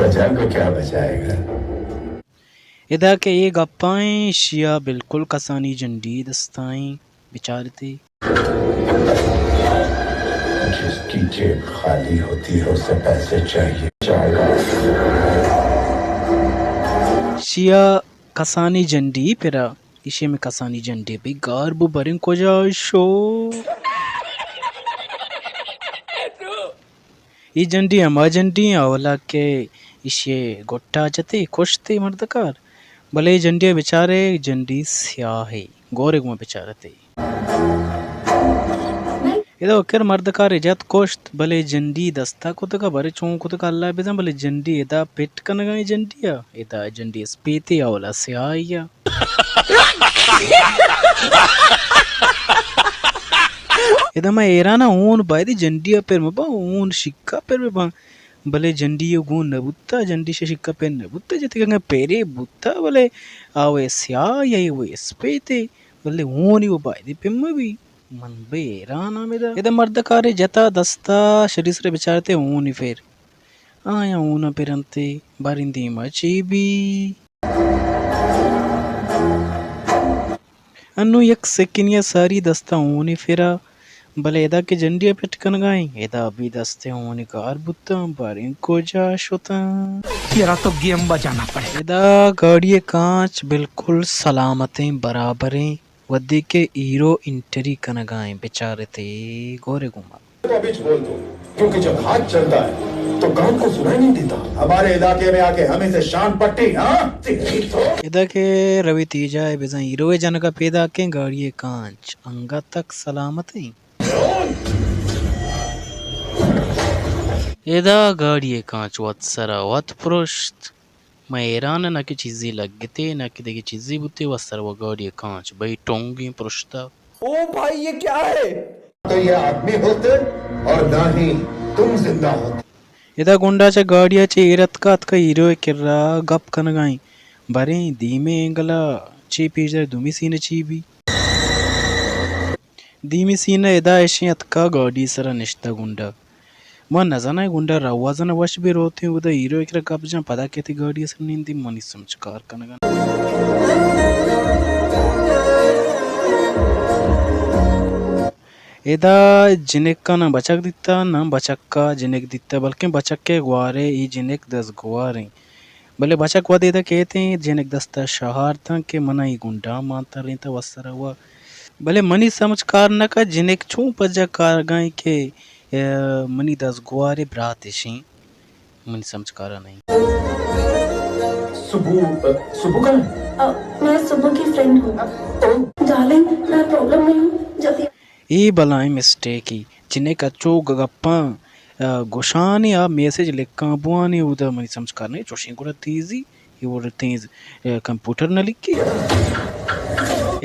بچا کو کیا بچائے گا؟ ادا کہ اے گپاں، ایشی ءَ بالکل کسانی جنڈی دستائیں، بچارتے۔ جس کی جیب خالی ہوتی ہے، اسے پیسے چاہیے، چاہے۔ ایشی ءَ کسانی جنڈی پرا، ایشی ءَ مئے کسانی جنڈی بی گار بو، بریں کجا شو۔ اے جنڈی ہما جنڈی ایں، اولا کہ ایشی ءِ گٹا جتے، کشتے مردکار۔ بلے اے جنڈی ءَ بچارے، جنڈی سیاہے، گورے گوما بچارتے۔ ادا کر مردکارے جت کشت، بلے جنڈی دستا کتگا، برے چون کتگا اللہ بزان، بلے جنڈی ادا پٹ کنگا ایں جنڈی ءَ، ادا جنڈی اسپیتے اولا سیاہی ءَ۔ ادا ما حیران آں، ہون بایدی جنڈی ءَ پر مباں، ہون شکا پر بباں، بلے جنڈی ءَ گون نہ بوتا، جنڈی شہ شکا پر نہ بوتا، جتگ اگاں پیرے بوتا، بلے آ وے سیاہ یا وے اسپیتے، بلے ہونی و بایدی پر مبی۔ من بے حیران آں ادا۔ ادا مردکارے جتا دستا شری سرا بچارتے ہونی پھر۔ آیاں ہون ءَ پرنتے، باریں دیما چے بی؟ انوں یک سکینی ءَ ساری دستا ہونی پھرا، بلے ادا کہ جنڈی ءَ پٹ کنگا ایں، ادا بی دستے ہونی گار بوتاں، باریں کجا شتاں؟ تیرا تو گیم بجانا پڑے۔ ادا گاڑی ءِ کانچ بالکل سلامتیں، برابریں۔ وھدے کہ ہیرو انٹری کنگا ایں، بچارتے گورے گوما۔ تو ابھی بول دو، کیونکہ جب ہاتھ چلتا ہے تو کان کو سنائی نہیں دیتا۔ ہمارے علاقے میں آ کے ہمیں سے شان پٹی، ہاں؟ تیری تو۔ ادا کہ روی تیجا ءَ بزاں ہیرو ءِ جنگا پیداکیں، گاڑی ءِ کانچ انگت تک سلامت ایں۔ ادا گاڑی ءِ کانچ وت سرا وت پرشت۔ من حیران آں، نہ کہ چیزے لگتے، نہ کہ دگہ چیزے بوتے، وت سرا و گاڑی ءِ کانچ بئی ٹونگیں پرشتہ۔ او بھائی، یہ کیا ہے؟ تو یہ آدمی ہوتے اور نہ ہی تم زندہ ہوتے۔ ادا گونڈا چہ گاڑی ءَ چہ ایر اتکا، اتکا ہیرو ءِ کرا گپ کنگا ایں۔ باریں دیمے اینگل ءَ چے پیش دارے، دومی سین ءَ چے بی؟ دیمی سین ءَ ادا اشیں، اتکا گاڑی سرا نشتہ گونڈا۔ ما نزاناں گونڈا روازن وش بی روتیں، اودا ہیرو ءِ کرا گپ جاں، پدا کیت گاڑی سرا نندی، منی سمجھ کار کنگا۔ ادا جنکا نہ بچک دیتا، نہ بچکا جنک دیتا، بلکیں بچک ءِ گوارے، اے جنک دزگواریں۔ بلے بچک وھدے ادا کیتیں، جنک دستا شہار تاں کہ منا اے گونڈا مان ترینتا وسرا وا۔ بلے منی سمجھ کار نہ کا، جنک چون پجا کارگائیں کہ، اے، منی دزگوارے برات اشیں، منی سمجھ کارا نہیں۔ سبو، سبو کہاں ہے؟ آ، میں سبو کی فرینڈ ہوں۔ ڈارلنگ، میں پرابلم میں ہوں، جلدی۔ اے بلاہیں مسٹیکے، جنک اچو گ-، گپاں، آ، گوشانے، آ میسج لکھاں بوانے، اودا منی سمجھ کار نہیں، چوشیں گڑا تیزی، اے وڑ تیز، آ، کمپیوٹر نہ لکھی۔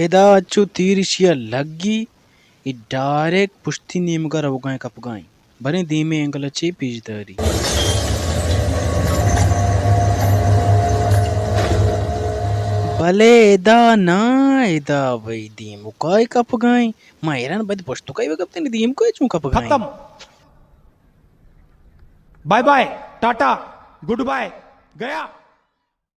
ادا اچو تیر اشیا لگی، اے ڈائریکٹ پشتی نیمگا روگائیں کپگائیں۔ باریں دیمے اینگل ءَ چے پیش داری؟ بلے ادا ناں، ادا بھئی دیمکا ءَ کپگائیں۔ ما حیران، بد پشتکا ءَ کپتیں، دیمکا ءَ چون کپگائیں؟ ختم۔ Bye bye, tata, goodbye, گیا۔